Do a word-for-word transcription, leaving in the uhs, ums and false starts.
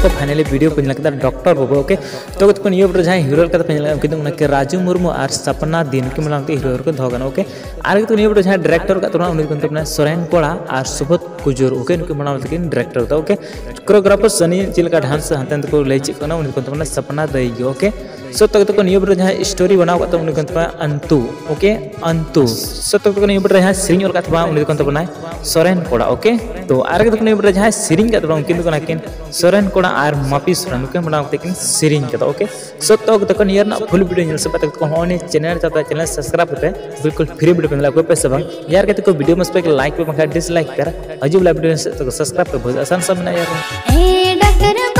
ᱛᱚ finally video ᱯᱮ ᱧᱮᱞ ᱠᱮᱫᱟ ᱰᱚᱠᱴᱚᱨ ᱵᱟᱹᱵᱩ, okay? ᱛᱚ ᱜᱟᱛᱮ ᱠᱚ ᱱᱤᱭᱟᱹ video ᱨᱮ ᱡᱟᱦᱟᱸᱭ hero ᱞᱮᱠᱟᱛᱮ ᱯᱮ ᱧᱮᱞ ᱠᱟᱫᱟ ᱩᱱᱠᱤᱱ ᱫᱚ ᱚᱱᱟ ᱠᱤᱱ ᱨᱟᱡᱩ ᱢᱩᱨᱢᱩ ᱟᱨ ᱥᱟᱯᱱᱟ ᱫᱤ ᱱᱩᱠᱤᱱ ᱢᱟᱱᱟᱣ ᱠᱟᱛᱮ hero ᱨᱮᱠᱚ ᱫᱚᱦᱚ ᱠᱟᱱᱟ, okay? ᱟᱨ ᱜᱟᱛᱮ ᱠᱚ ᱱᱤᱭᱟᱹ video ᱨᱮ ᱡᱟᱦᱟᱸᱭ director ᱠᱟᱫ ᱛᱟᱵᱚᱱᱟ ᱩᱱᱤ ᱫᱚ ᱠᱟᱱᱟ ᱥᱚᱨᱮᱱ ᱠᱚᱲᱟ ᱟᱨ ᱥᱩᱵᱳᱫᱷ ᱠᱩᱡᱩᱨ, okay? ᱱᱩᱠᱤᱱ ᱢᱟᱱᱟᱣ ᱠᱟᱛᱮ ᱠᱤᱱ director ᱠᱟᱫᱟ, okay? Choreographer ᱥᱟᱱᱤ ᱪᱮᱫ ᱞᱮᱠᱟ dance ᱦᱟᱱᱛᱮ ᱱᱟᱛᱮ ᱠᱚ ᱞᱟᱹᱭ ᱪᱮᱫ ᱠᱟᱱᱟ ᱩᱱᱤ ᱫᱚ ᱠᱟᱱ ᱛᱟᱵᱚᱱᱟ ᱥᱟᱯᱱᱟ ᱫᱟᱹᱭ ᱜᱮ, okay? So ᱛᱚ ᱜᱟᱛᱮ ᱠᱚ ᱱᱤᱭᱟᱹ video ᱨᱮ ᱡᱟᱦᱟᱸᱭ story ᱵᱮᱱᱟᱣ ᱠᱟᱫ ᱛᱟᱵᱚᱱᱟ ᱩᱱᱤ ᱫᱚ ᱠᱟᱱ ᱛᱟᱵᱚᱱᱟ ᱟᱱᱛᱩ, okay? ᱟᱱᱛᱩ᱾ So ᱛᱚ ᱜᱟᱛᱮ ᱠᱚ ᱱᱤᱭᱟᱹ video ᱨᱮ ᱡᱟᱦᱟᱸᱭ ᱥᱮᱨᱮᱧ ᱚᱞ ᱠᱟᱫ ᱛᱟᱵᱚᱱᱟ ᱩᱱᱤ ᱫᱚ ᱠᱟᱱ ᱛᱟᱵᱚᱱᱟᱭ ᱥᱚᱨᱮᱱ ᱠᱚᱲᱟ, okay? ᱛᱚ ᱟᱨ ᱜᱟᱛᱮ ᱠᱚ ᱱᱤᱭᱟᱹ video ᱨᱮ ᱡᱟᱦᱟᱸᱭ ᱥᱮᱨᱮᱧ ᱠᱟᱫ ᱛᱟᱵᱚᱱᱟ ᱩᱱᱠᱤᱱ ᱫᱚ ᱠᱟᱱᱟ ᱠᱤᱱ ᱥᱚᱨᱮᱱ ᱠᱚᱲᱟ ᱟᱨ ᱢᱟᱯᱤ ᱥᱚᱨᱮᱱ, ᱱᱩᱠᱤᱱ ᱢᱟᱱᱟᱣ ᱠᱟᱛᱮ ᱠᱤᱱ ᱥᱮᱨᱮᱧ ᱠᱟᱫᱟ, okay? So ᱛᱚ ᱜᱟᱛᱮ ᱠᱚ ᱱᱤᱭᱟᱹ ᱨᱮᱱᱟᱜ full video ᱧᱮᱞ ᱥᱟᱯᱟ ᱛᱟᱠᱚ ᱦᱚᱸ ᱱᱤᱭᱟᱹ channel ᱪᱟᱞᱟᱜ channel subscribe ᱠᱟᱛᱮ ᱵᱤᱞᱠᱩᱞ free video ᱯᱮ ᱧᱮᱞᱟ, ᱚᱠᱚᱭ ᱯᱮ ᱥᱮ ᱵᱟᱝ? ᱭᱟᱨ ᱜᱟᱛᱮ ᱠᱚ video ᱢᱚᱡᱽ ᱯᱮ like ᱯᱮ ᱵᱟᱝᱠᱷᱟᱱ dislike ᱯᱮ, ᱦᱤᱡᱩᱜ ᱞᱟ video ᱥᱮᱫ ᱛᱚ subscribe ᱯᱮ ᱵᱷᱩᱞ ᱟᱥᱟᱱ ᱥᱟᱢ ᱢᱮᱱᱟᱜᱼᱟ ᱭᱟᱨ᱾ ए डॉक्टर